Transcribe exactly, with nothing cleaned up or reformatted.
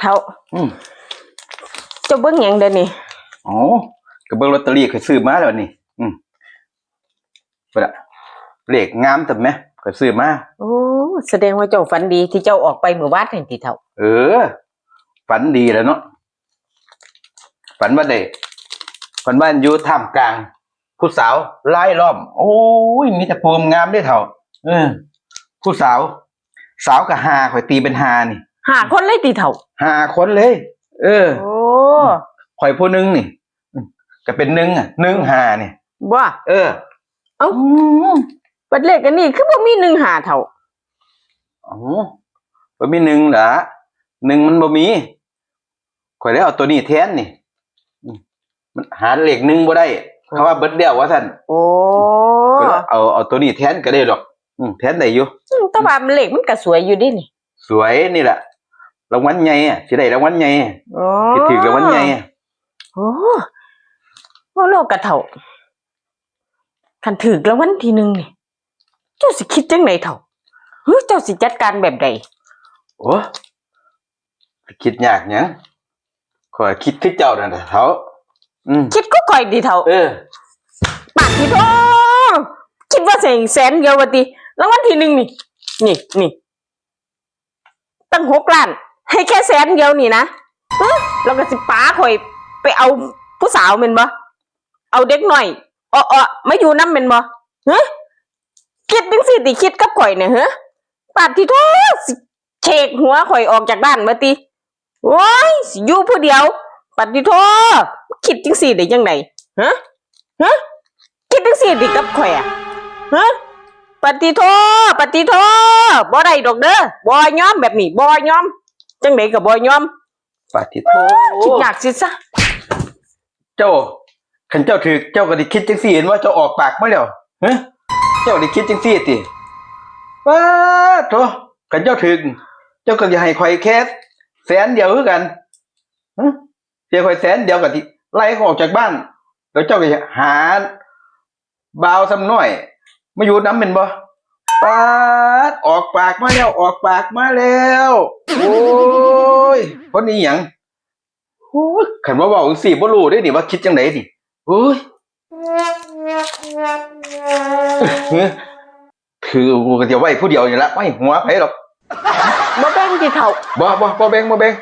เฒ่า อืม เจ้าเบิ่งหยังเดี๋ยวนี้ อ๋อ ก็เบิ่งลอตเตอรี่ข้อยซื้อมาแล้วนี่ อืม เพิ่นน่ะ เลขงามแต่แหม ข้อยซื้อมา โอ้ แสดงว่าเจ้าฝันดีที่เจ้าออกไปมื้อวานนั่นติเฒ่า เออ ฝันดีแล้วเนาะ ฝันว่าได้ ฝันว่าอยู่ท่ามกลาง ผู้สาวรายล้อม โอ้ย มีแต่ผู้งามเด้เฒ่า เออ ผู้สาว สาวก็ห้า ข้อยตีเป็นห้านี่ ห้าคนเลยติเฒ่า ห้าคนเลย เออ โอ้ ข้อยผู้หนึ่งนี่ อืม ก็เป็นหนึ่งอะ หนึ่งห้านี่ บ่ เออ เอ้า อืม บัดเลขอันนี้คือบ่มีหนึ่งห้าเฒ่า อ๋อ บ่มีหนึ่งล่ะ หนึ่งมันบ่มี ข้อยเลยเอาตัวนี้แทนนี่ อืม มันหาเลขหนึ่งบ่ได้ เขาว่าเบิดแล้วว่าซั่น โอ้ ก็เลยเอา เอาตัวนี้แทนก็ได้ดอก อืม แทนได้อยู่ อืม แต่ว่าเลขมันก็สวยอยู่เด้นี่ สวยนี่แหละ รางวัลใหญ่อะ สิได้รางวัลใหญ่ โอ้ สิถืกรางวัลใหญ่อะ โอ้ เว้าโลดกะเฒ่า คันถืกรางวัลที่หนึ่งนี่ เจ้าสิคิดจั่งใดเฒ่า หรือเจ้าสิจัดการแบบใด โอ้ คิดยากหยัง ข้อยคิดคือเจ้านั่นแหละเฒ่า อืม คิดคือข้อยติเฒ่า เออ ปาดติโธ่ คิดว่าสิแสนเดียวว่าติ รางวัลที่หนึ่งนี่ นี่ นี่ ตั้งหกล้าน ให้แค่แสนเดียวนี่นะ หึ แล้วก็สิปาข้อยไปเอาผู้สาวแม่นบ่ เอาเด็กน้อย อ้อๆ มาอยู่นำแม่นบ่ หึ คิดจั่งซี้ติ คิดกับข้อยเนี่ย หึ ปาดติโธ่ สิเฉกหัวข้อยออกจากบ้านบ่ติ โอ้ย สิอยู่ผู้เดียว ปาดติโธ่ คิดจั่งซี้ได้จั่งใด ฮะ ฮะ คิดจั่งซี้ติกับข้อยอะ ฮะ ปาดติโธ่ ปาดติโธ่ บ่ได้ดอกเด้อ บ่ยอมแบบนี้ บ่ยอม จั่งใดก็บ่ยอม ปาดติโธ่ คิดยากสิซะ เจ้า คันเจ้าถืก เจ้าก็ได้คิดจั่งซี้ เห็นว่าเจ้าออกปากมาแล้ว ฮะ เจ้าได้คิดจั่งซี้ติ ปาดโธ่ คันเจ้าถืก เจ้าก็สิให้ข้อยแค่แสนเดียวคือกัน ฮะ เสียข้อยแสนเดียวก็สิไล่เขาออกจากบ้าน แล้วเจ้าก็สิหาบ่าวซ้ำน้อย มาอยู่นำแม่นบ่ ปาด ออกปากมาแล้ว ออกปากมาแล้ว โอ้ย คนอีหยัง โอ้ย คันว่าเว้าจั่งซี้บ่รู้เด้นี่ว่าคิดจั่งใดนี่ โอ้ย ถืก กูก็สิไว้ผู้เดียวนี่ละ ไว้หัวไผดอก บ่แบ่งติเฒ่า บ่ บ่ บ่แบ่ง บ่แบ่ง